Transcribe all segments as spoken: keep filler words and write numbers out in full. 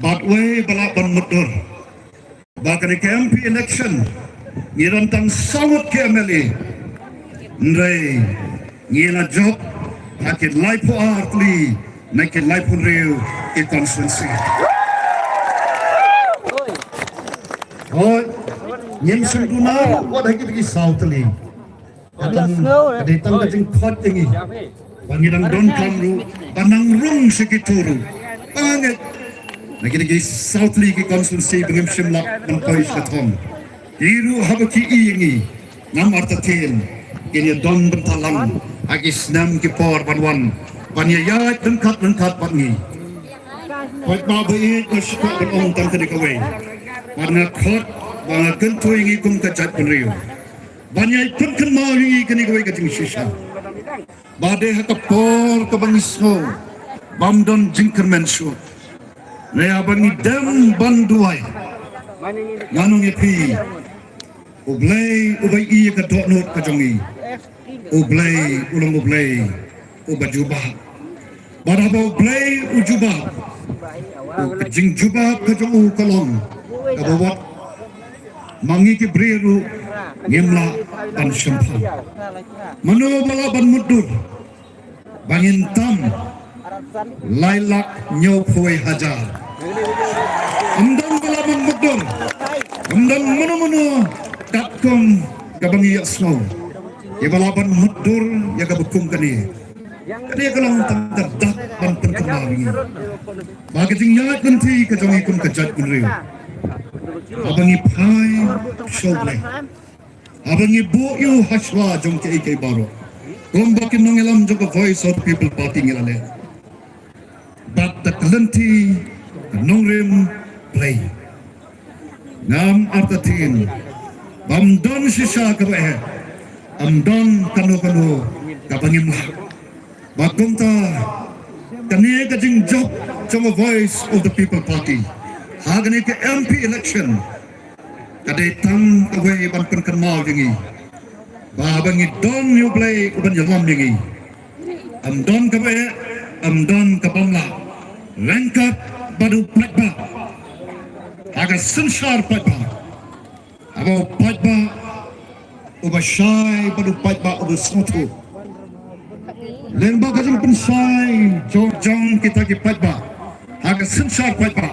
Bad wei ba lah ban mutdur ba kane ka M P election ngi don tang saw ngut ki M L A. Hynrei ngi la jop ha ki laiphew ar tylli na ki laiphew hynriew ki constituency. Hooid, ngim shym duna wat ha kito ki saw tylli. Ka dang, ka dei tang ka jingkhot ïa ngi ba ngi dang donkam ruh ban nang rung sha kito ruh. Ba ngeit na kito ki saw tylli ki constituency ba ngim shym lah ban poi sha ka thong. Ki ruh haba ki ïohi ïa ngi, ngam artatien kin ïa don bynta lang ha ki snem ki por ban wan ban ïa ïaid ryngkat ryngkat bad ngi. Paidbah ba ïeit, nga sngewbha ban ong tang kane kawei. Bad nga khot ba nga kyntu ïa ngi kum ka jaitbynriew ban ïa pynkynmaw ïa ngi kane kawei ka jingshisha. Ba dei ha ka por kaba ngi sngew bym don jingkyrmen shuh, ne haba ngi dem ban duwai, ngan ong ïa phi, U Blei uba ïohi ïa ka dohnud ka jong ngi, U Blei u long U Blei uba jubab. Bad haba U Blei u jubab, u, ka jingjubab ka jong u ka long kaba wat ma ngi ki briew ruh ngim lah ban shemphang. Mano ba lah ban mutdur ba ngin tam lai lak hynñiewphew hajar? Ym don ba lah ban mutdur, ym don mano mano katkum kaba ngi ïohsngew, ïa ba lah ban mutdur ïa kaba kum kane. Kane ka long tang ka dak ban pynkynmaw ïa ngi ba ka jingïaid lynti ka jong ngi kum ka jaitbynriew, haba ngi phai sha U Blei, haba ngi buh ïa u hashwa jong kiei kiei baroh, kumba ki nongïalam jong ka Voice of the People Party ngi la leh. Bad da ka lynti ka nongrim Blei, ngam artatien bym don shisha kaba eh, ym don kano kano kaba ngim lah. Bad kumta, kane ka jingjop jong ka Voice of the People Party ha kane ka M P election ka dei tang kawei ban pynkynmaw ïa ngi ba haba ngi don ïa U Blei uban ïalam ïa ngi, ym don kaba eh, ym don kaba ym lah, ryngkat bad u paidbah ha ka synshar paidbah. Haba u paidbah uba shai bad u paidbah uba sngewthuh, lyngba ka jingpynshai jong, jong kita ki paidbah ha ka synshar paidbah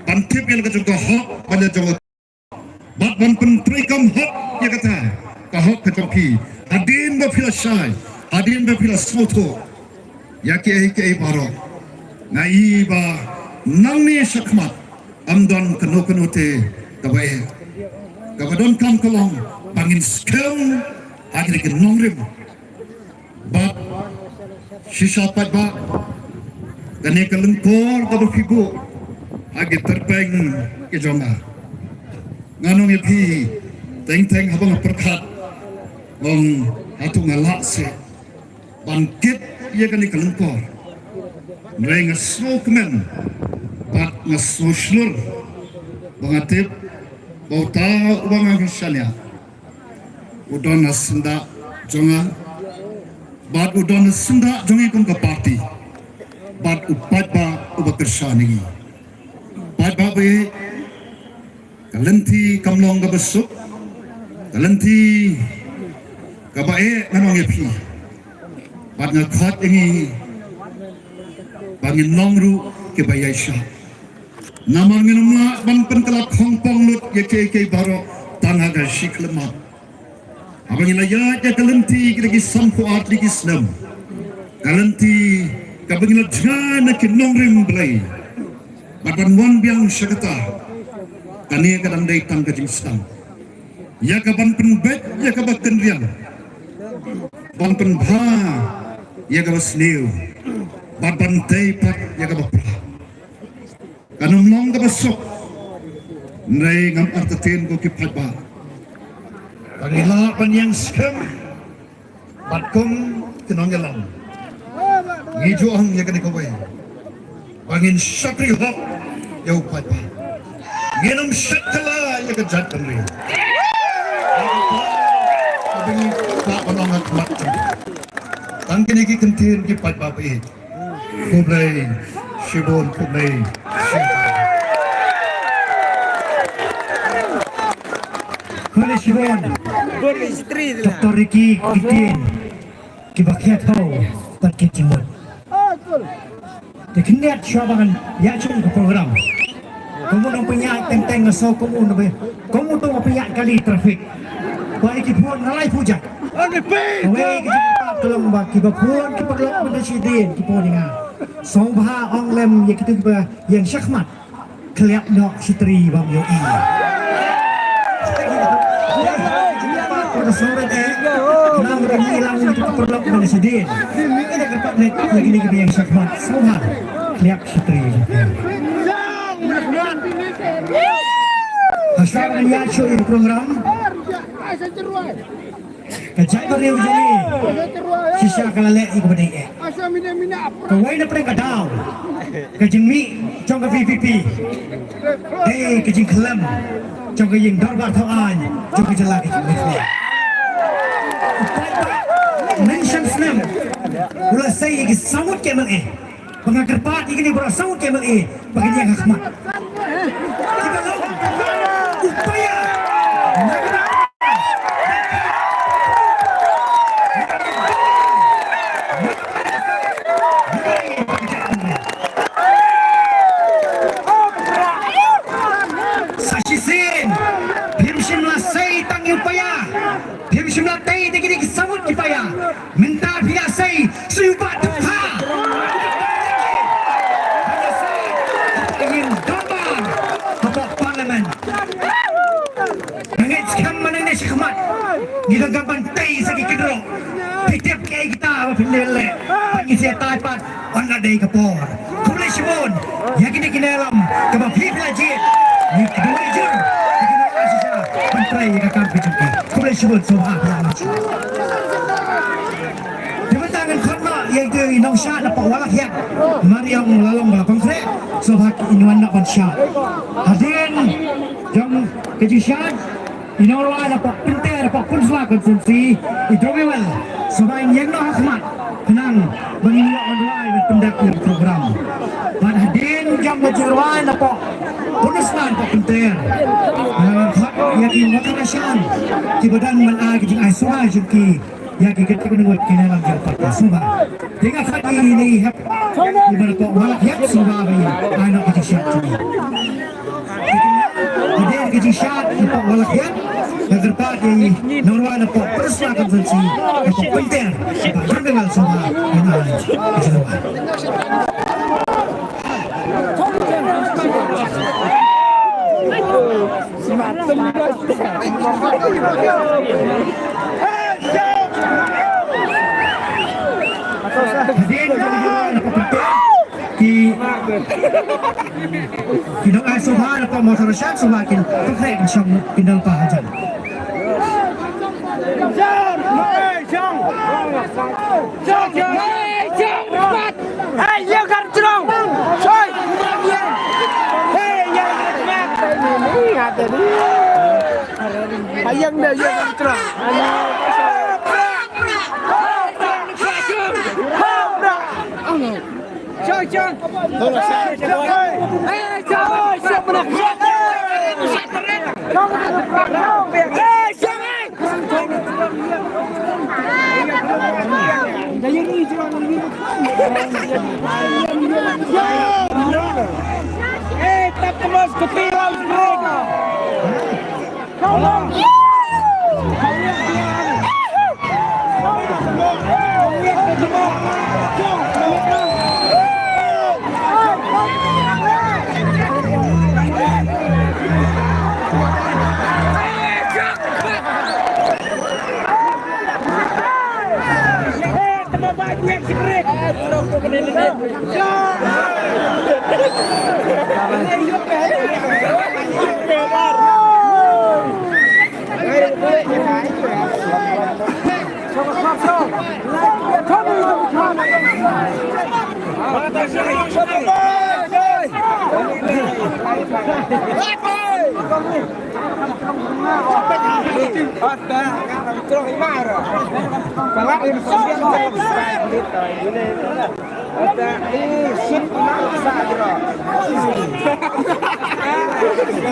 ban tip ïa la ka jong ka hok bad la jong ka, bad ban pyntreikam hok ïa kata ka hok ka jong phi. Hadien ba phi la shai, hadien ba phi la sngewthuh ïa kiei kiei baroh, nga i ba nangne shakhmat ym don kano kano te kaba eh. Kaba donkam ka long ba ngin skhem ha kine ki nongrim bad shisha paidbah, kane ka lyngkor kaba phi buh ha ki tyrpeng ki jong nga. Ngan ong ïa phi, teng teng haba nga pyrkhat, ong hato nga lah seh ban kit ïa kane ka lyngkor. Hynrei nga sngewkmen bad nga sngewshlur ba nga tip ba uta uba nga shaniah u don ha syndah jong nga bad u don ha syndah jong ngi kum ka party bad u paidbah uba kyrshan ïa ngi. Paidbah ba ïeit, ka lynti kam long kaba suk, ka lynti kaba eh, ngan ong ïa phi. Bad nga khot ïa ngi ba ngin long ruh kiba ïaishah. Namar ngin ym lah ban pynkylla khongpong lut ïa kiei kiei baroh tang ha ka shi khyllipmat. Haba ngi la ïaid ïa ka lynti kita ki sanphew ar tylli ki snem, ka lynti kaba ngi la jngai na ki nongrim Blei bad ban wan biang sha kata, kane ka dang dei tang ka jingsdang ïa ka ban pynbeit ïa kaba kynriang, ban pynbha ïa kaba sniew bad ban tei pat ïa kaba phla. Kan ym long kaba suk. Hynrei ngam artatien ko ki paidbah, ba ngi lah ban ïeng skhem bad kum ki nongïalam, ngi ju ong ïa kane kawei, ba ngin shakri hok ïa u paidbah. Ngin ym shet kylla ïa ka jaitbynriew. Kaba ngi kwah ban ong ha khmat jong, tang kine ki kyntien ki paidbah ba ïeit. Khublei shibun, khublei shibun. Khublei shibun. Doktor Ricky Kitin, kiba khia thaw bad ki jingmut. Te khyndiat shuwa ba ngan ïa shim ka program. Kumno nang pynïaid teng teng nga sngew kumno ba kumno tang pynïaid kali traffic. Ba ki phone nga lai phuja. Kawei ka jingkyrpad ka long ba kiba phone kiba lok mynta shadien ki phone ïa nga. Sngewbha ong lem ïa kito kiba ïeng shakhmat. Khlem noh shatri bam ïohi. Khlem noh shatri. Hasha kan ïa shu program. Ka jaitbynriew jong ngi shisha ka la leh ïa kaba dei eh. Kawei na pdeng ka daw ka jingmih jong ka V P P. Dei ka jingkhlem jong ka ïing dorbar thaw aiñ jong ka jylla ka jong ngi. Mynshang snem u la sei ïa ki saw ngut ki M L A. Ba nga kyrpad ïa kine ba la saw ngut ki M L A ba kin ïeng ha khmat. Kiba long u paia. Sa shisien phim shym la sei tang ïa u paia. Phim shym la tei da kine ki saw ngut ki paia. Mynta phi la sei, sei u Bah Dukha. Hapoh ïing dorbar, hapoh Parliament. Nga ngeit skhem ma nangne shakhmat ngi donkam ban tei sa ki kynroh. Phi tip kiei kita ba phin leh, ba ngi sa ïatai pat. Ynda dei ka por. Khublei shibun ïa kine ki nongïalam kiba phi phi la jied. Ngi kduwai jur ïa kine ki shisha ban trei ïa ka kam ka jong ki. Khublei shibun sngewbha phi la. Te mynta ngan khot noh ïa i nongshad napoh Walakhiat, Mariong Lalong ba la pynkhreh. Sngewbha i wan noh ban shad. Hadien jong ka jingshad, i nongrwai napoh Pynter, napoh Pynsla Constituency, i Dr. Wewel, sngewbha in ïeng noh ha khmat khnang ba ngin ïoh ban rwai ban pyndep ïa ka program. Bad hadien jong ka jingrwai napoh Pynsla, napoh Pynter, nga khot ïa ki mawthadraishan kiba don ban ai ka jingai sngewbha jong ki ïa ki kynthei ki nongwei ki nongïalam jong ka party sngewbha. Te nga khot ïa i Hep, iba napoh Walakhiat sngewbha ba i ai noh ka jingshad jong i. Hadien ka jingshad napoh Walakhiat, nga kyrpad ïa i nongrwai napoh Pynsla Constituency, napoh Pynter, Bah Dr. Wewel sngewbha ban ai ka jingrwai. Hadien ka jingïalang na ka pynter ki, ki nong ai sngewbha na ka mawthadraishan sngewbha kin pynkhreh kin shong kin don pa hajan. Hey, ïa kar jrong. Soi. Hey, ïa kar jrong. Ni hata ni. Ayang dah ïa kar jrong. Soi, soi. Hey, soi, soi. Hey, soi.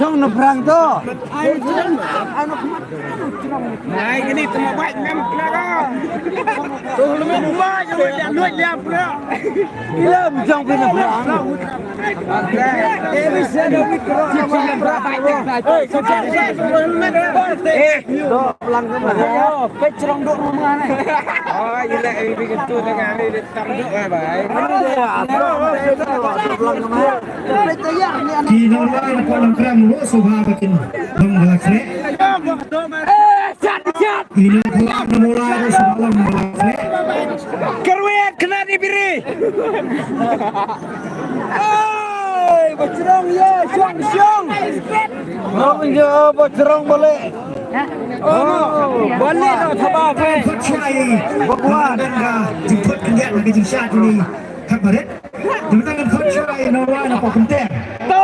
Chong na phrang to. Ai, kini tama bai mem plaga. Tu lu mem bai, lu liam, lu liam pula. Ila mjong pina pula. Eh, do pelang tu mah. Oh, pecrong duk rumah ni. Oh, ila ini tu dengan ni tam duk lah, bai. Ki nongrwai na pdeng krem lo subha ba kin long ba la kre. Ki nongrwai na murai lo subha long ba la kre. Kerwet kena di biri. Ai, bachrong ya, shong, shong. Long ya, bachrong balik. Oh, balik dah, sabar, eh. Khot shai. Bak wan. Dan ka jingkhot khyndiat ka jingshat ni. Khat barit. Jingtang kan khot shai, nongrwai na pok kynter. To.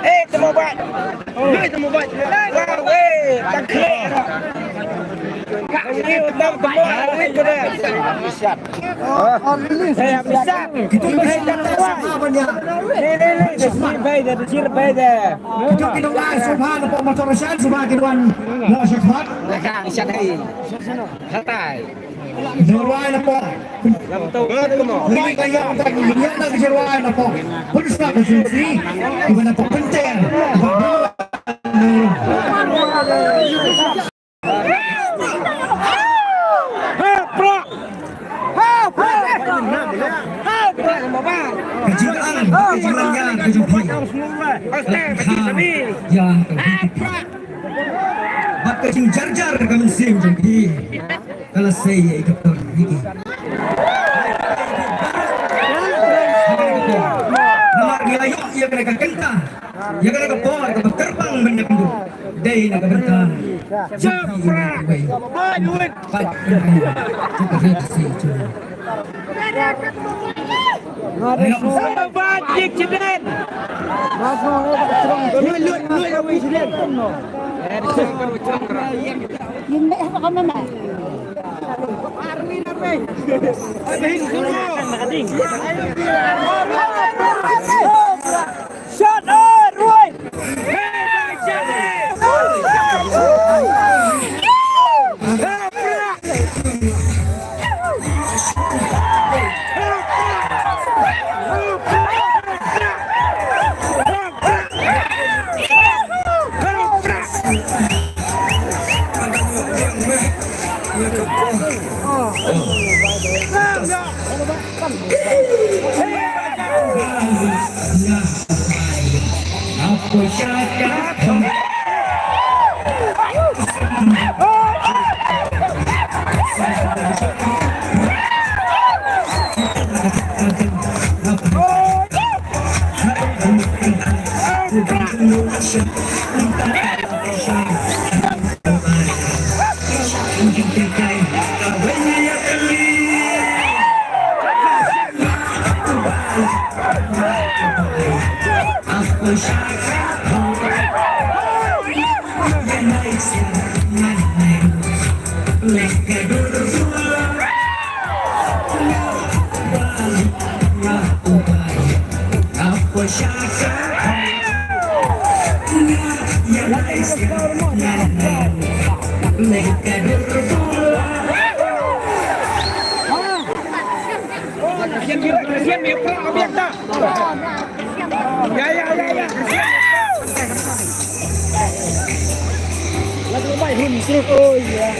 Eh, tamo bai. Lui tamo bai. Wei, tak kre. Ka ni tamo bai. Wei, kre. Kita ki nongrwai sngewbha na pok motor shan sngewbha ki wan noh sha khmat. Nongrwai na pok. Ngi ka ïa ka ïa ka nongrwai na pok. Pynshna ka sngewsih. Ki wan na pok pynter. Ka jingang, ka jinglyngnga, ka jingphi. Ka jingphi. Ïa, ka jingphi. Bad ka jingjarjar ka mynsiem jong phi. Ka la sei ïa i doktor Ricky. Namar ngi la ïoh ïa kane ka kynta. Ïa kane ka por kaba kyrpang ban ïakynduh dei na ka bynta jong phi. Ba ïa ka ri ka sei jong. Ba ïa ka ri. Shot, eh, ruai. Ya, ya, ya, ya. Lagu baik hun terus. Oh, ya.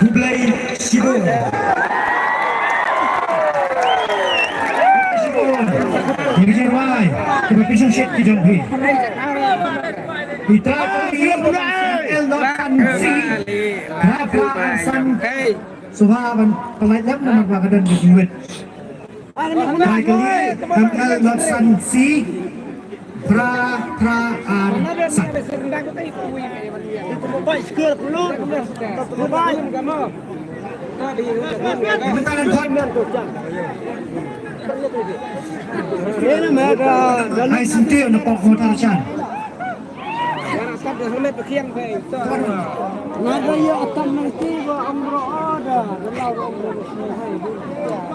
Khublei shibun. Khublei shibun. Ngi rwai kiba pynshongshit ki jong phi. Ita ka ïa pura el dot san si. Rafa san. Shuwa ban pynlait lem namar ba ka don ka jingwit. Bai kali M L dot san si. Phra, phra, ar, san. Mynta kan khot. Ai syntiew na pok voter chan. Nga da ïa atam nang ti ba ong ro da, da la ong ro.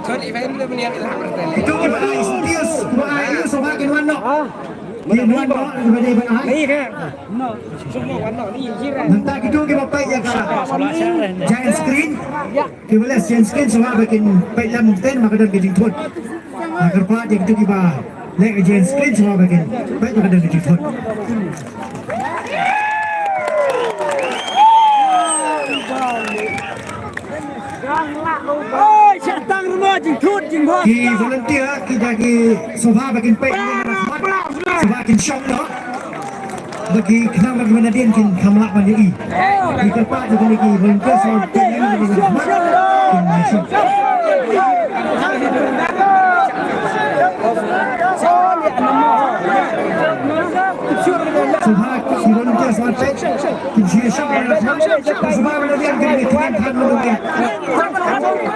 Sorry, fan da bniat ila bertele. Itu kiba ai syntiew, kiba ai, ini sama kin wan noh. Kin wan noh, kiba dei ban ai. Ni kan. No. Semua wan noh ni jiran. Mynta kitu kiba peit ïa ka giant screen. Ya. Kiba leh giant screen shuwa ba kin peit lem ten ma ka don ka jingthut. Ha kyrpad ïa kito kiba leh giant screen shuwa ba kin peit ma ka don ka jingthut. Oi, sha tang ruh mo jingthut jingthut. Ki volunteer ki da ki shuwa ba kin peit lem shuwa kin shong noh. Ba ki khnang ba ki ban nadien kin kham lah ban ïohi. Ki kyrpad ïa kine ki volunteer shuwa ban peit ïa kine ki khmat kin ïa shuh. Shuwa ki volunteer shuwa ban peit kin shu ïa shuh ban ïa khmat. Shuwa ban nadien kin ïa khmat ban ïa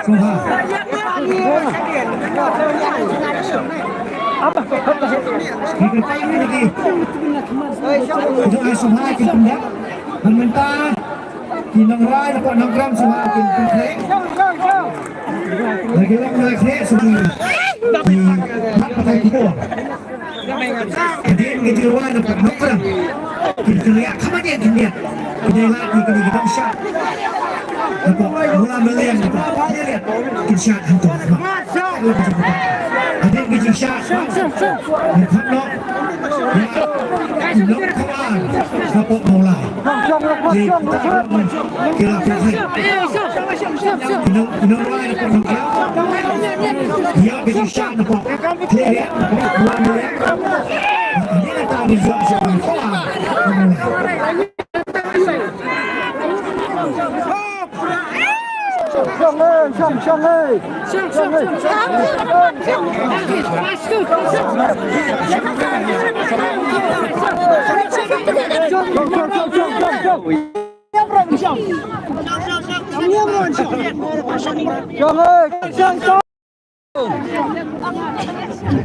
shuwa. Ki kyrpad ïa kine ki. Ki jong ai shuwa kin pyndep. Ban mynta ki nongrwai na pdeng Nongkrem shuwa kin pynkhreh. Lagi lok na khreh shuwa ki mat patai kubur. Hadien ka jingrwai na pdeng Nongkrem kin kynriah kham hadien kin miat. Kin ïa lad ïa kine ki nongshad. Hapoh Mawlai Mylliem hapoh Khliehriat kin shad hangto. Hadien ka jingshad. Ngi khot noh ïa ki nongkhawar hapoh Mawlai. Ki la pynkhih.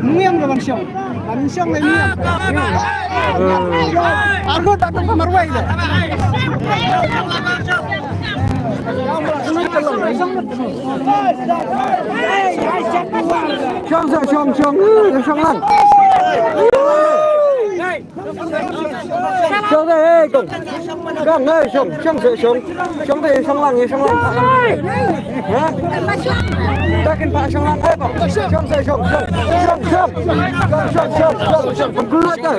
Ngiam la bang shong. Bang shong la ngiam. Arngut ba tong marwei la. Shong sa shong shong. Shong lang. Shong dei, eh, kong. Kong, eh, shong, shong, shong, shong. Shong dei, shong lang, eh, shong lang. Ha? Takin pa shong lang, eh, kong. Shong dei, shong, shong, shong, shong. Shong, shong, shong, shong, shong. Keluar dah.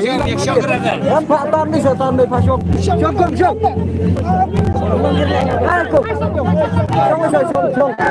Em, pa tam ni, sa tam ni, pa shong. Shong, kong, shong. Eh, kong. Shong, shong, shong, shong. Shong, shong, shong.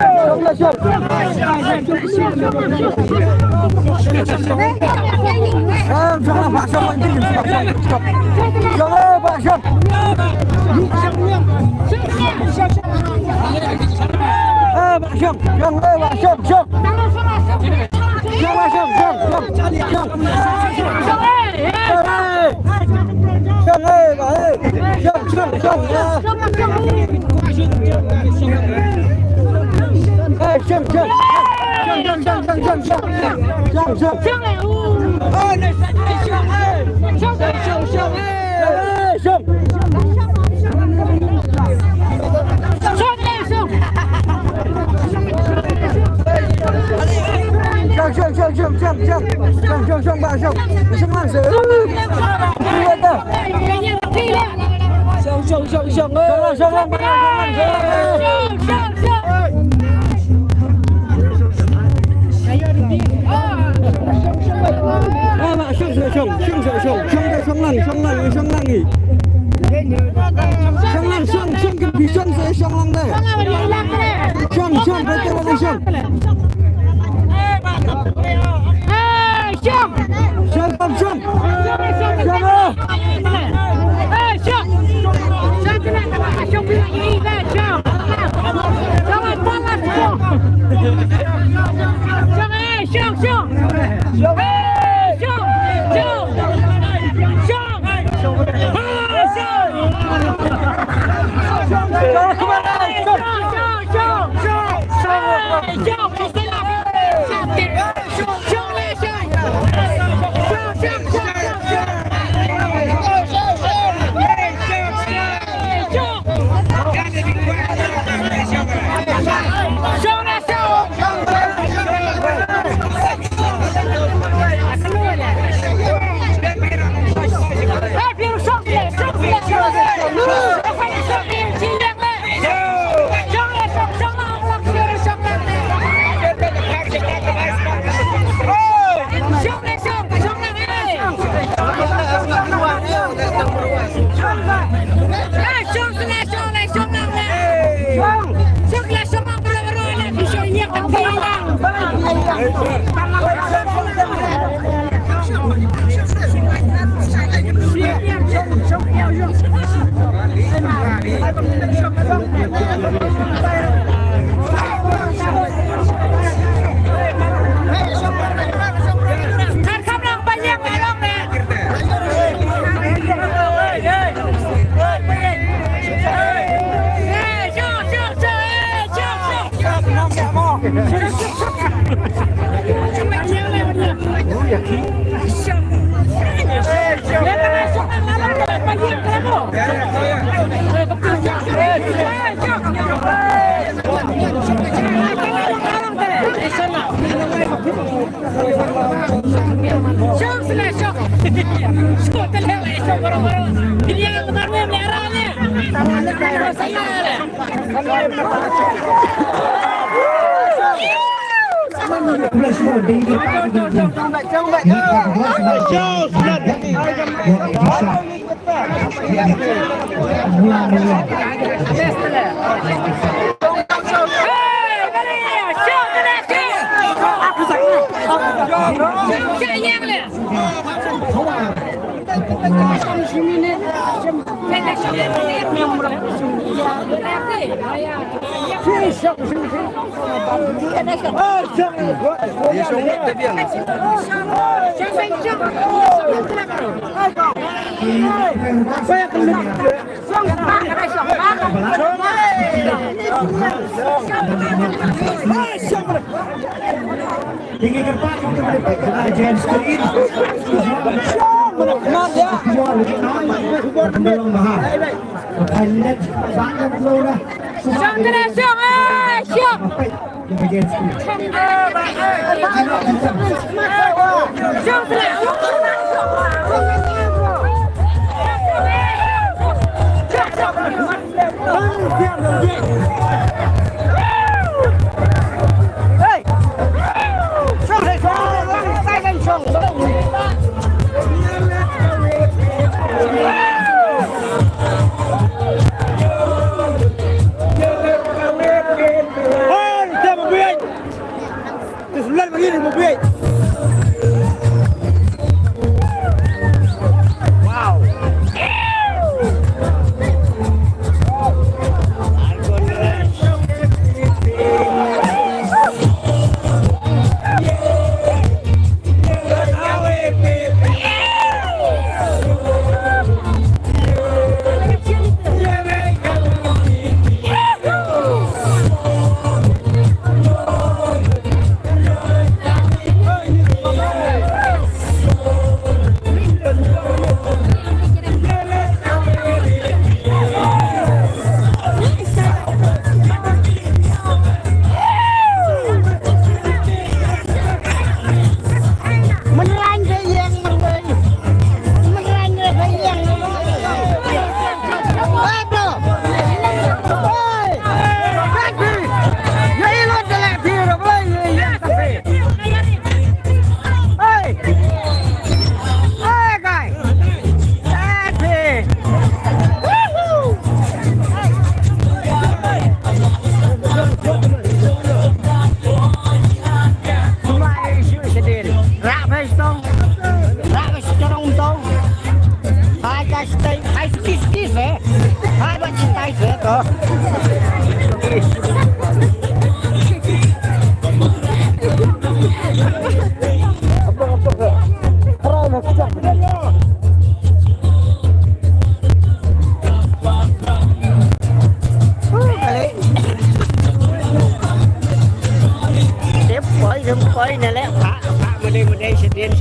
Poi, poi, na leh, phah, phah, mudei, mudei, shadien.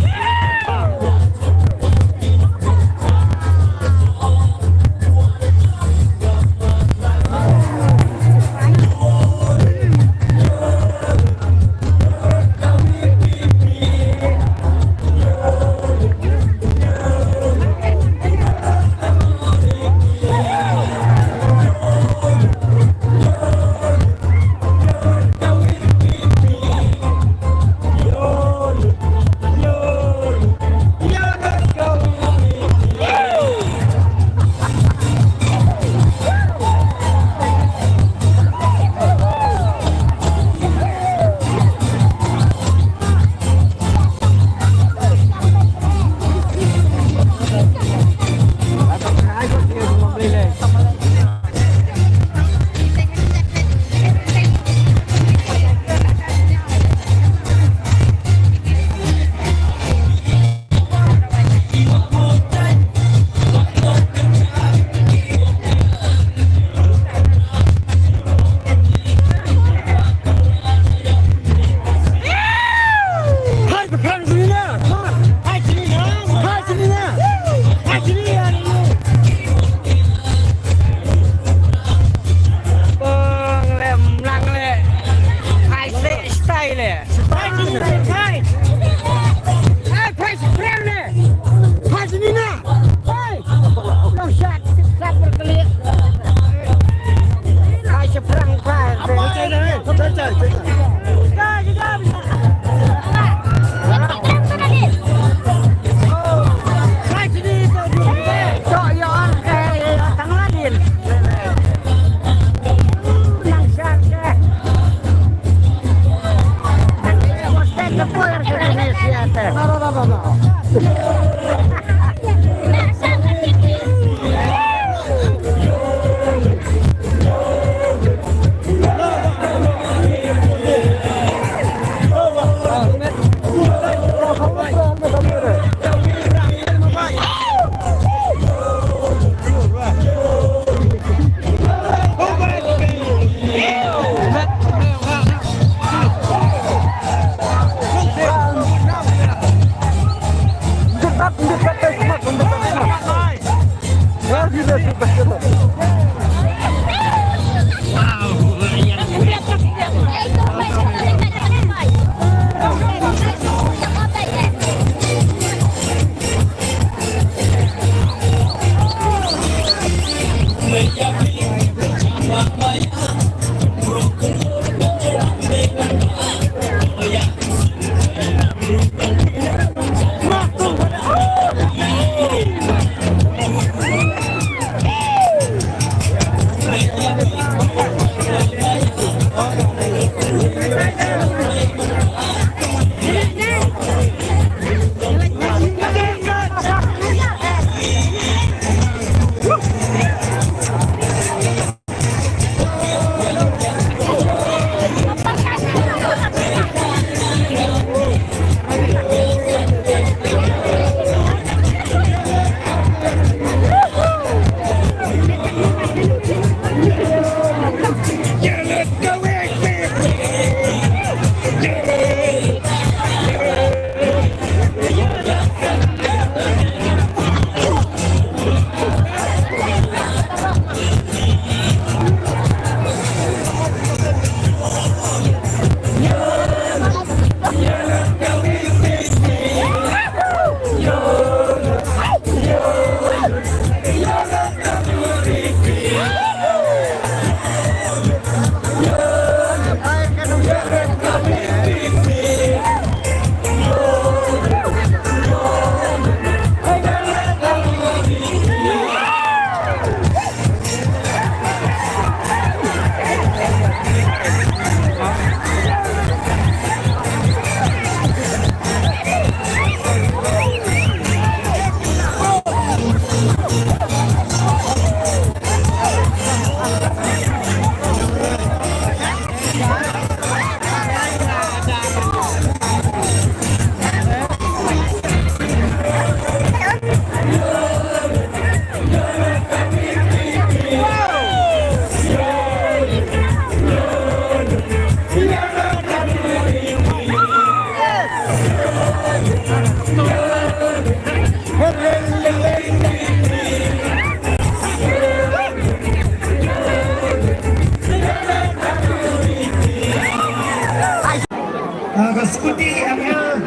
Skuti M L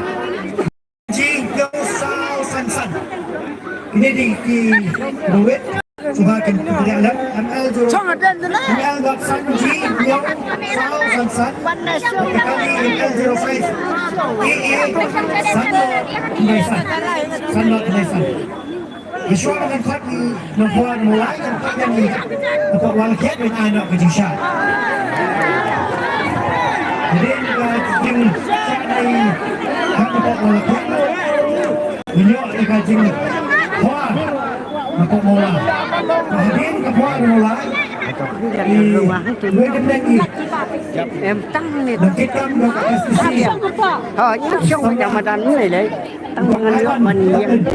G hynñiew saw san san. Kine dei ki Rohit. Sngewbha kin pdiang lem. M L zero, M L dot san G hynñiew saw san san. Kali M L zero five A A san dot khyndai san. San dot khyndai san. Ki shuwa ban khot ki nongkhwai nongmlai, kan khot ïa ngi hapoh wah lyndet ban ai noh ka jingshad. Hadien ka jingshad ngi hapoh wah lyndet, ngi ïoh ïa ka jingkhwai na ka mawlai. Hadien ka khwai na mawlai, i wei dep ngi, em tang ni, nongkitkam jong ka S P C. Ha, ïa shong ka madan ni lei. Tang ngan ïoh ban ïeng.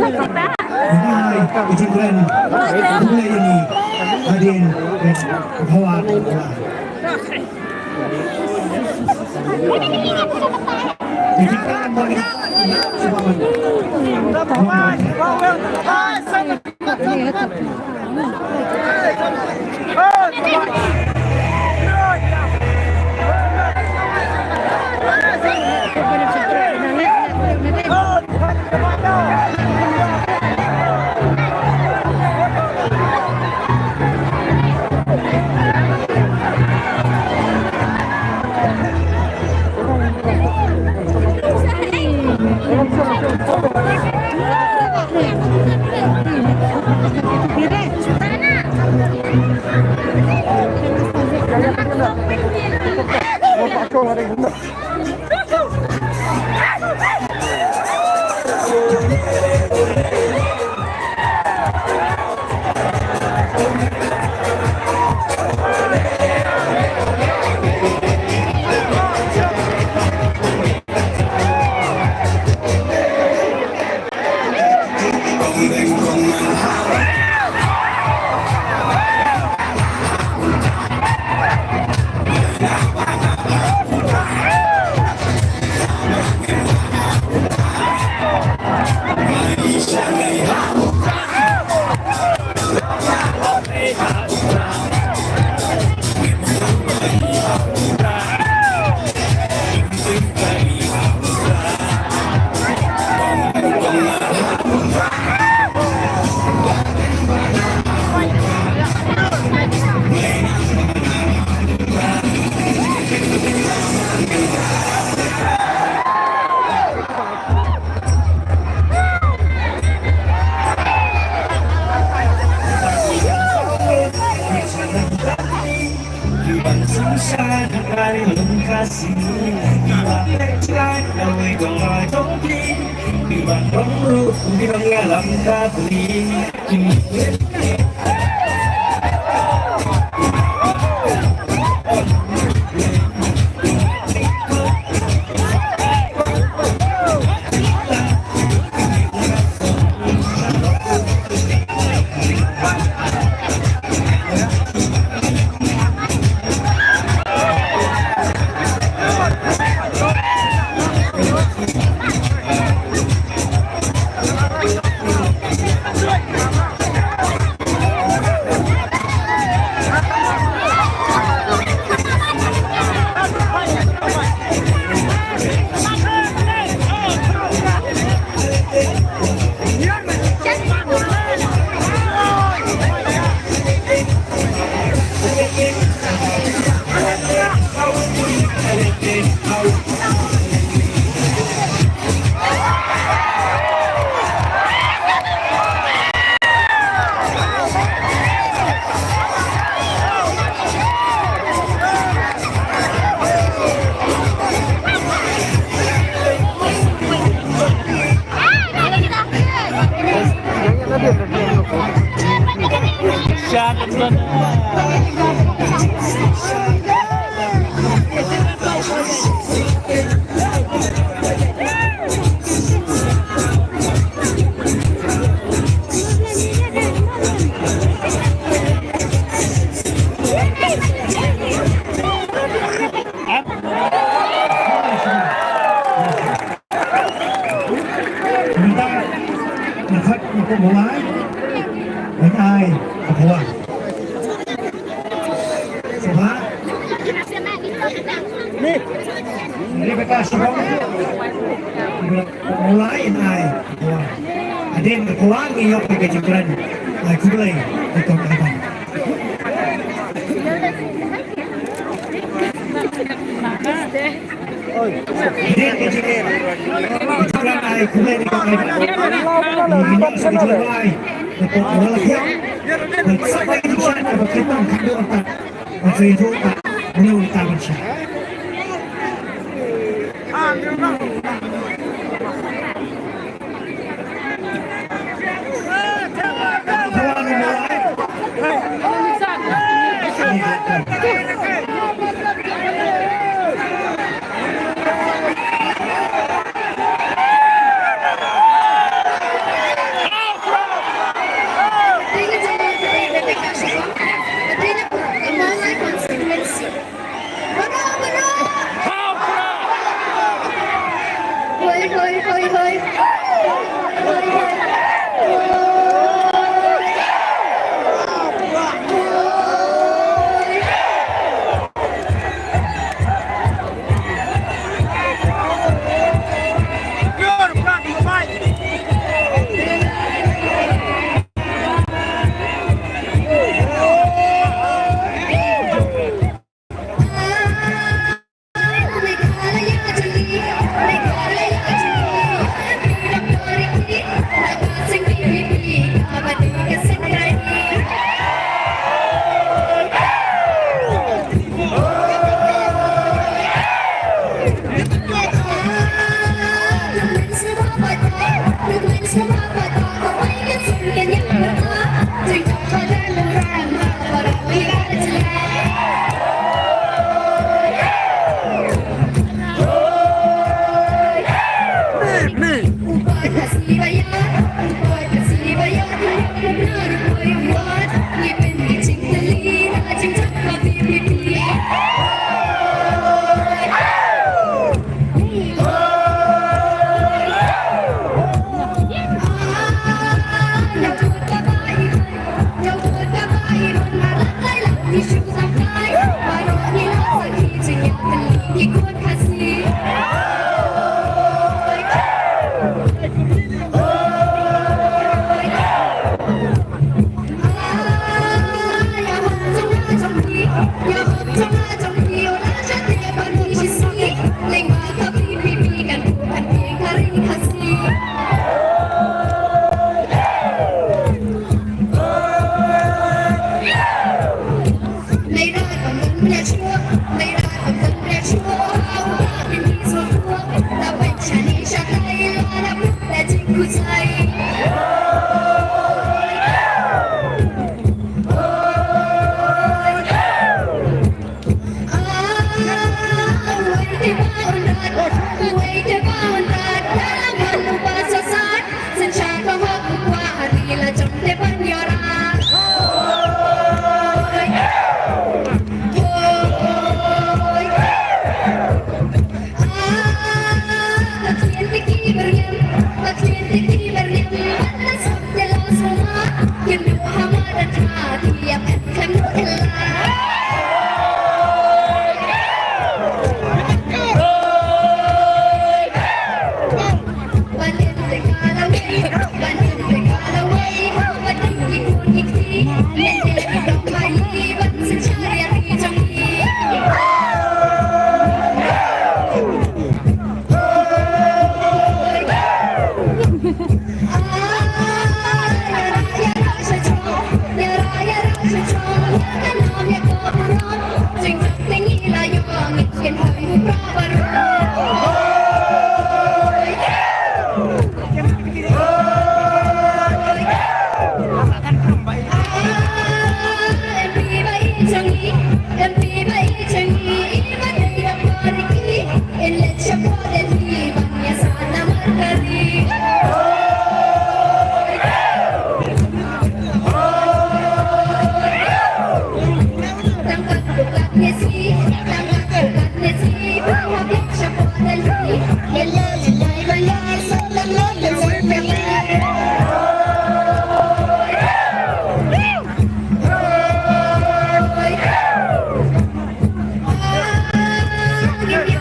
Mynta nga khot na ka mawlai, ban ai ka khwai. Sngewbha. Rebecca Shibong. Mula in ai. Hadien ka kwah ngi ïoh ka jingkren. Ai khublei ïa kong Ivan. Hadien ka jingkren ai khublei ïa kong Ivan. Ngi ïoh sa ka jingkren ai. Ka pok wala hiam. Ka sap ai ka jingkren ka pok ka pok ka pok.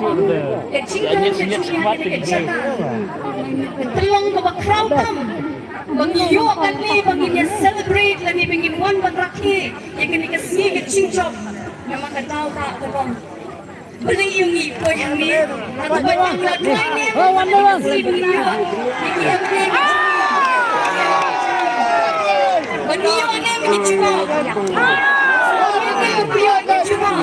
ka jingkren ka jong ngi ha kane ka jaka ka long kaba khraw tam ba ngi ïoh kane ba ngin ïa celebrate lane ba ngin wan ban rakhe ïa kane ka sngi ka jingjop. Namar ka daw ka ka long. Balei ïa ngi poi hangne? Hato ba ngi la duwai ne? Ba ngi ïoh. Ba ngi ïoh ne ba ngi jubab? Ba ngi ïoh ne ba ngi jubab?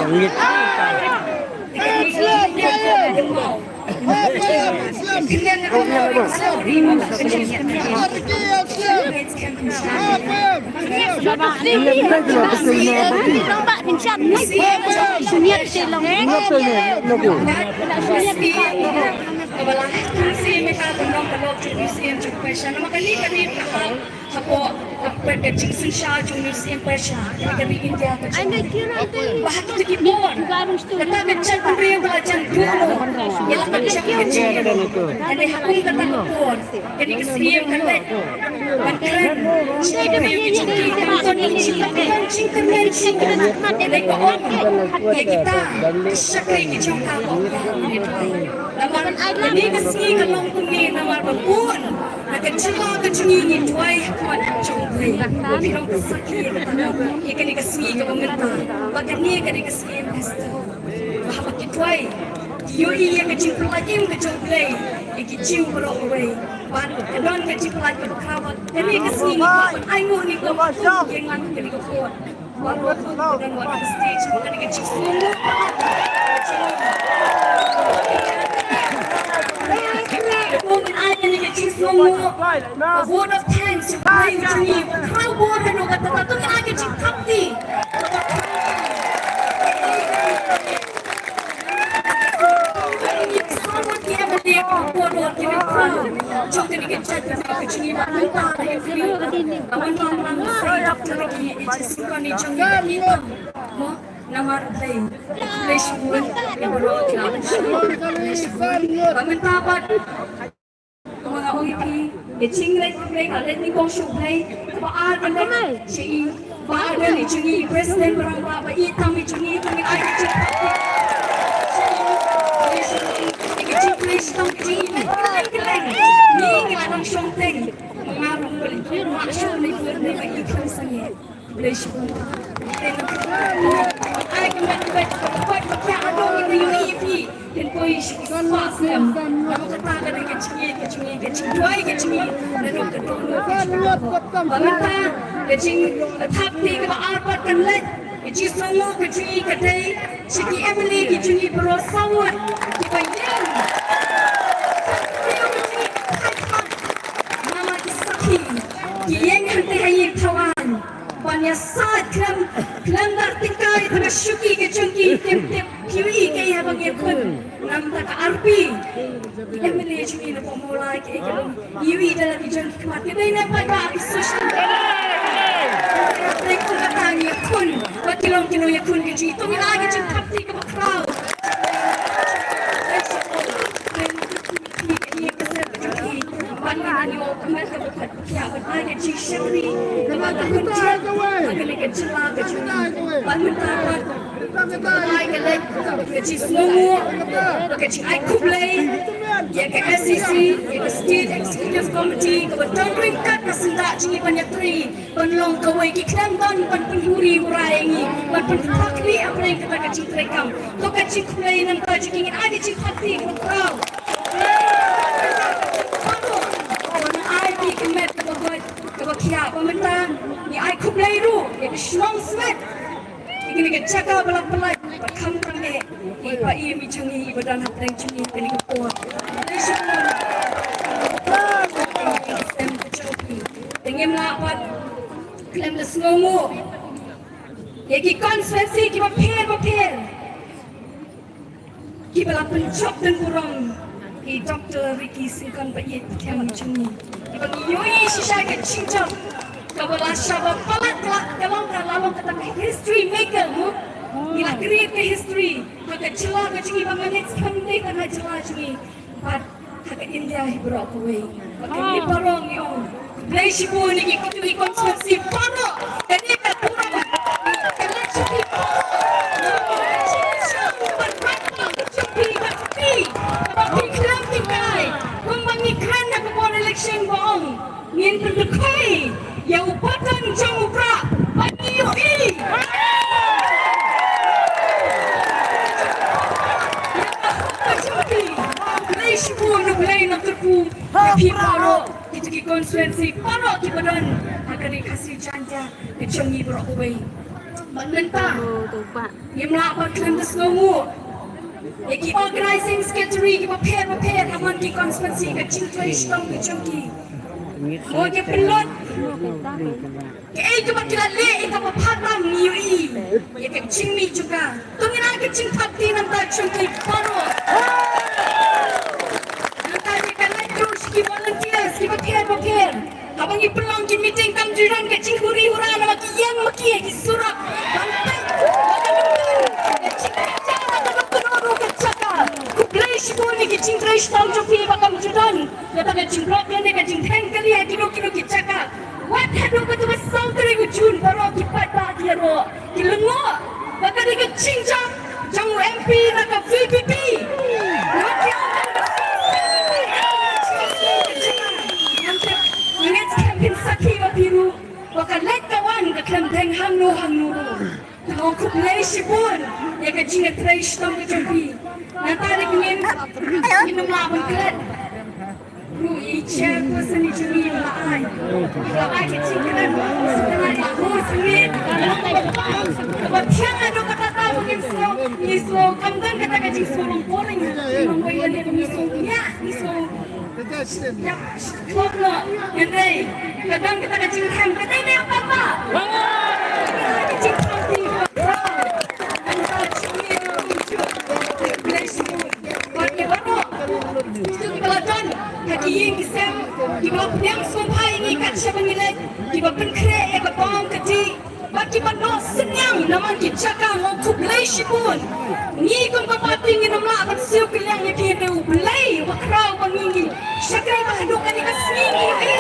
Hapoh ka pyrthei ka jingsynshar jong u Museum Persia ka ri India ka jong ngi. Ba ha kito ki por kata ka jaitbynriew ba la jan duh ïa la ka jong ka jingïaroh. Hynrei ha kum kata ka por kane ka siem ka leit ban kren jingkyrmen jong ki, ban kren jingkyrmen, jingkyrmen, jingkyrmen. Hynrei ka ong ïa kita ki shakri ki jong ka ba ong ïa kane ka sngi ka long kumne namar ba bun na ka jylla ka jong ngi ngi duwai ha khmat jong U Blei. Ngi long ka sakhi ïa kata, ïa kane ka sngi kaba mynta. Ba kane ka dei ka sngi Easter. Ba haba ki duwai ki ïohi ïa ka jingpyllait im ka jong U Blei ïa ki jiw baroh kawei. Bad ka don ka jingpyllait kaba khraw bad kane ka sngi ngi kwah ban ainguh, ngi kwah ban ïeng lang ha kane ka por. A vote of thanks to Brian Juni. Khraw bor kano ka tata tu ka jingthap ti. Namar U Blei. U Blei shibun. Ba mynta pat. Nga ong ïa phi, ïa ka jingïaleit U Blei, ka leit nyngkong sha U Blei, kaba ar ka leit sha i, ba ar ka leit sha i, President ba rangbah, ba i tam i jong i, tam i ai ka jingpynlong. Tang ka jingïaleh kylleng kylleng. Ngi ngi la dang shong teng. Ma nga ruh nga la shong ne khlem sangeh. Khublei shibun. Ai ka met ka met ka met ka met ka met. Kin poi shi spah snem. Namar kata ka dei ka jingïeit ka jingïeit ka jingduwai ka jingïeit. Naduh ka dohnud ka jingduwai. Bad mynta ka jingthap kti kaba ar pat kan leit. Ka jingsngewnguh ka jong ngi ka dei sha ki M L A ki jong ngi baroh saw ngut kiba ïeng. Namar ki sakhi ki ïeng hangtei ha ïing thaw aiñ ban ïasaid khlem khlem da tyngkai tang ka shuki ka jong ki. Tip tip ki ïohi kaei haba ngi khun. Namar ka arphew M L A jong ngi na Mawlai kaei kaba ngi ïohi da la ki jong ki khmat. Ka dei na paidbah ki social media. Dei kum kata ngi ïakhun bad ki long ki nongïakhun ka jong ngi. To ngi la ai ka jingthap kti kaba khraw. Ban ngi ïoh ka met kaba khraw. Ïa, ban ai ka jingshakri kaba ka hun jait ha kane ka jylla ka jong ngi. Ban mynta pat ban ai ka leit ka jingsngewnguh, ka jingai khublei ïa ka S E C, ïa ka State Executive Committee kaba don ryngkat ka syndah jong ngi ban ïatrei ban long kawei. Ki khlem don ban pynhuri hura ïa ngi, ban pynphakni hapdeng kata ka jingtrei kam. To ka jingkhublei nangta jong ngi, ngin ai ka jingpakti kaba khraw. Ai ki met kaba khraw. Kaba khia ba mynta ngi ai khublei ruh ïa ka shnong Smet. Ïa kane ka jaka ba la pynlait ba kham tang eh ïa i pa i mi jong ngi iba don hapdeng jong ngi kane ka por. Khublei shibun. Te ngim lah pat khlem da sngewnguh ïa ki constituency kiba pher ba pher. Kiba la pynjop pynburom i Doctor Ricky Syngkon ba ïeit ba thiang jong ngi. Kiba ngi ïohi shisha ka jingjop kaba la shah ba palat ka la ka long ka la long kata ka history maker mo. Ngi la create ka history ha ka jylla ka jong ngi ba nga ngeit skhem dei tang ha jylla jong ngi. Bad ha ka India hi baroh kawei. Bad kane baroh ngi ong khublei shibun ïa ki constituency baroh. Kane ka burom ka la shu ki baroh. Ban rat ba ka jong phi, ba phi, ba phi khlem tyngkai. Kumba ngi kren ha ka por election ba ong ngin pyndukhoi ïa u button jong u prah ba ngi ïohi. Khublei shibun, U Blei un kyrkhu ïa phi baroh, kito ki constituency baroh kiba don ha ka Ri Khasi Jaiñtia ka jong ngi baroh kawei. Bad mynta ngim lah ban khlem da sngewnguh ïa ki organizing secretary kiba pher ba pher ha man ki constituency, ka jingtrei shitom ka jong ki. Mo ki pynlut kaei kaba ki la leh ïa kaba phatlam ngi ïohi ïa ka jingmih jong ka. To ngin ai ka jingpakti nangta jong ki baroh. Nangta ïa ka lait ruh sha ki volunteers kiba pher ba pher. Haba ngi pynlong ki meeting kam ju don ka jinghuri hura namar ki ïeng ma ki ha ki surok ban peit ba ka dei ka jingkynjah ba ka dei ka dei ka jaka. Khublei shibun ïa ki jingtrei shitom jong phi ba kam ju don kata ka jinglong kane ka jingtheng kali ha kino kino ki jaka. Wat haduh kata ka saw tarik u Jun baroh ki paidbah ki ïaroh ki lyngngoh ba ka dei ka jingjop jong u M P na ka V P P. Wat ïa ngan skhem phin sakhi ba phi ruh ba ka leit ka wan ka khlem theng hangno hangno ruh. Te nga khublei shibun ïa ka jingïatrei shitom ka jong phi. Nangta dei ngin ngin ym lah ban klet. Ruh i chairperson i jong ngi la ai. La ai ka jingkren. Sa ka nai ba ho sngewbha. Ba thiang ïa kata ta ba ngin sngew. Ngi sngew kam don kata ka jingsngew long boring. Ngi sngew ïa ngi sngew. Ïa. Klop noh, hynrei ka don kata ka jingkren, ka dei ne em pat ba? Ka jingkren ti ba. Kata ka jingkren ti ba. Khublei shibun. Bad ïa baroh kiba la don ha ki ïing ki sem, kiba la pdiang sngewbha ïa ngi kat shaba ngi leit, kiba pynkhreh ïa ka bong ka dih. Bad kiba noh synñiang na man ki jaka, nga ong khublei shibun. Ngi kum ka party ngin ym lah ban siew kylliang ïa phi, hynrei U Blei uba khraw ba ngi ngi shakri ba haduh kane ka sngi ngi ïohi.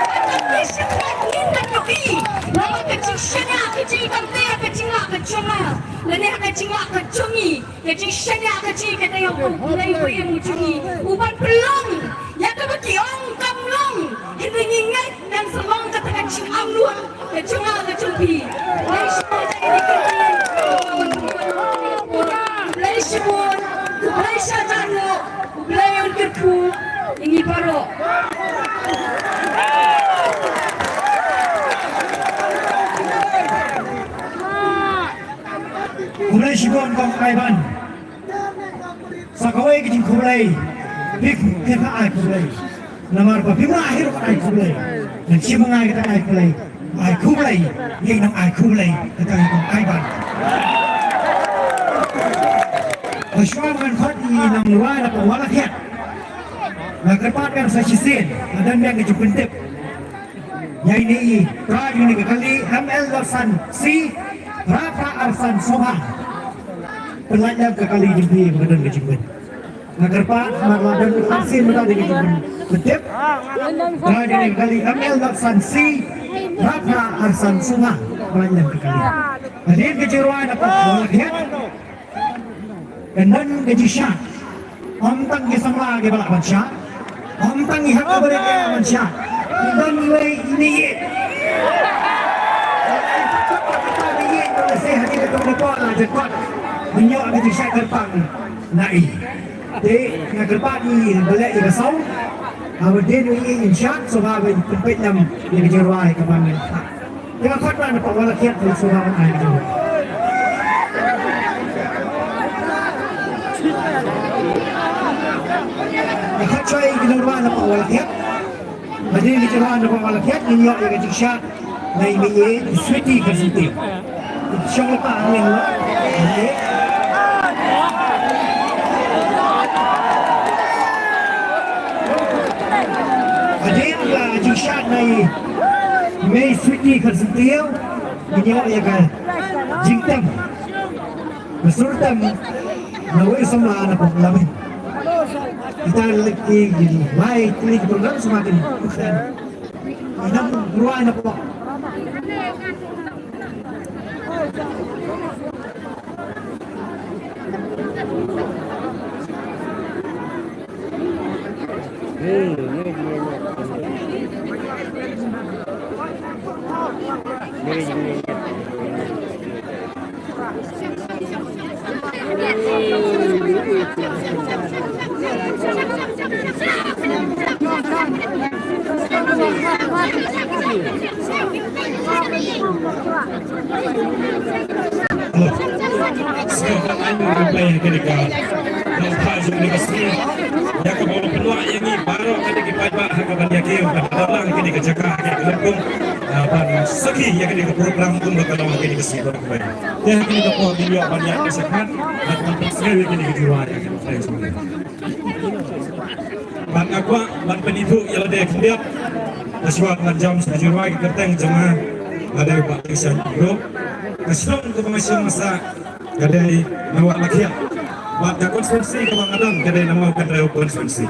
Bad ka jingshaniah ngin nang ïohi. Namar ka jingshaniah, ka jingkynthei, ka jinglah ka jong nga, lane ha ka jinglah ka jong ngi, ka jingshaniah ka jong ngi ka dei ha U Blei uba im jong ngi, u ban pynlong ïa kaba ki ong kam long. Hynrei ngi ngeit ngan sa long kata ka jingangnud ka jong nga ka jong phi. Khublei shibun. Khublei shibun. Khublei shibun. Khublei un kyrkhu ïa ngi baroh. Khublei shibun Kong Aiban. Sa kawei ka jingkhublei. Phi, phi ka ai khublei. Namar ba phi ma hi ruh ai khublei. Ngan shim nga kata ai khublei. Ai khublei. Ïa nang ai khublei. Kata ïa Kong Aiban. Ba shuwa ngan khot ïa nang Lwai na Pawala Khiat. Nga kyrpad kan sa shisien. Nga don biang ka jingpyntip. Ïa ine i, trai ine ka kali M L dor san C, phra phra ar san sngewbha. Pynlait lem ka kali jong phi ba ka don ka jingmut. Nga kyrpad, nga la don arsien mynta da ka jingmut. Pyntip. Trai ine ka kali M L dor san C, phra phra ar san sngewbha. Pynlait lem ka kali. Hadien ka jingrwai na pdeng ka Kan don ka jingshad. Ym tang ki samla kiba lah ban shad. Ym tang ki haka barit kiba lah ban shad. Ki don iwei i meiieit. Kata meiieit ba la seh ha ki kata ka por la jackpot. Ngin ïoh ka jingshad kyrpang na i. Te nga kyrpad ïa i ba leh ïa ka song. Haba dei ïa i in shad sngewbha ban pynpeit lem ïa ka jingrwai kaba ngi. Ïa ka khot ba na Pawala Khiat ba sngewbha ban ai. Ïa ka khot shuwa ïa ki nongrwai na Pawala Khiat. Hadien ki nongrwai na Pawala Khiat ngin ïoh ïa ka jingshad na i meiieit Sweety Kharsyntiew. Shong lypa hangne mo. Hadien ka jingshad na i mei Sweety Kharsyntiew. Ngi ïoh ïa ka jingtem. Ka sur tem na wei samla na pok lamin. Kita lagi mai klik program semakin. Inam ruai na pok. Sngewbha ai nongpeit ha kane ka nongpeit jong kane ka sngi. Ïa kaba pynwah ïa ngi baroh kane ki paidbah ha kaba ïa ki ban dap lang ha kane ka jaka ha kane ka lympung. Ah, ban sakhi ïa kane ka program kumba ka long ha kane ka sngi baroh kawei. Te ha kane ka por ngin ïoh ban ïaid ka shakmat ban pynsngew ïa kane ka jingrwai ha kane ka sngi. Bad nga kwah ban pynithuh ïa lade khyndiat. Nga shu wan ngan jam sha ka jingrwai ka kyrteng jong nga. Nga dei u Bah Tristan Ïoh. Ka shnong kaba nga shong nga sah ka dei Mawalakhiat. Bad ka constituency kaba nga don ka dei na Mawkynrew constituency.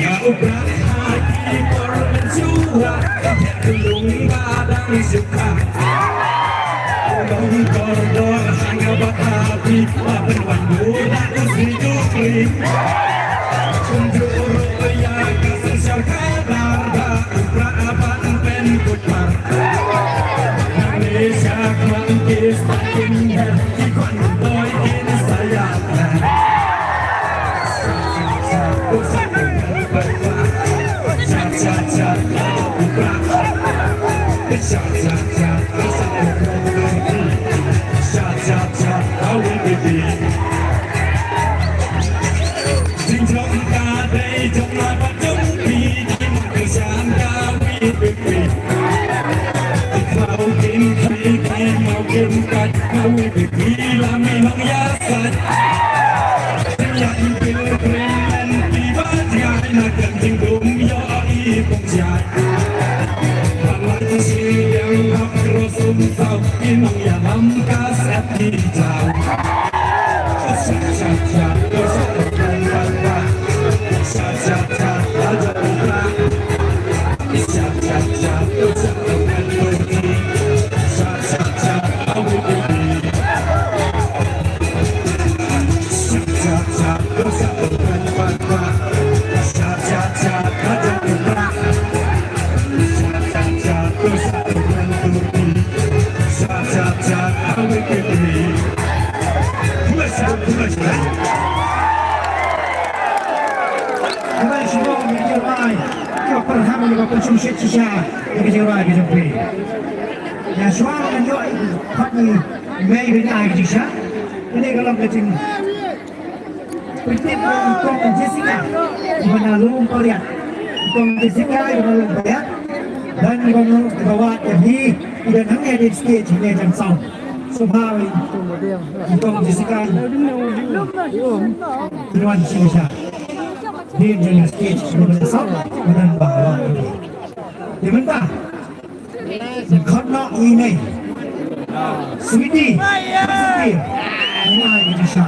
Ïa u Prah ha ki por mynshuwa, ïa ka lung ba dang shu kha. U long kordor ha nga bad ha phi, ba pynwan bor da u Sri Dukri. Kumjuh ruh ïa ka synshar khadar ba u Prah ban pynkuit mar. Nang ne sha khmat ki stan kin her, ki khwan doi kin sa ïa Ïa shuwa ban ïoh khot ngi mei ban ai ka jingshisha. Kane ka long ka jing pyntip ba u kong Jessica iba na Lum Pariat. U kong Jessica iba na Lum Pariat. Dan iba na, iba wad ïa hi, i don hangne ha stage hangne jong sound. Sngewbha ïa u kong Jessica. Pynwan jingshisha. Dei jong stage iba na sound, ba don ba wad ïa hi. Te mynta Khot noh ine. Sweety. Sweety. Ine ai ka jingshisha.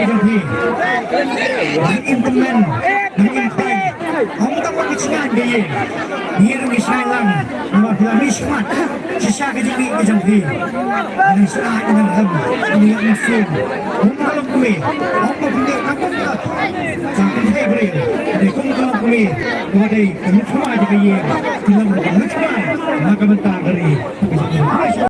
Jong phi. Nang im tymmen, nang im tai. Ym tang ba ki sngewbha ïa phi. Ngi ruh ngi sngewbha lang. Namar phi la mih shakhmat. Shisha ka jingmih ka jong phi. Nang sngewbha nang hem. Nang ïa nang sum. Kum ka long kmie. Kum ka pyndik ka kum ka. Sa ka thei briew. Dei kum ka long kmie. Ka dei ka mih shakhmat jong ka ïing. Ki long ka mih shakhmat. Na ka bynta ka ri.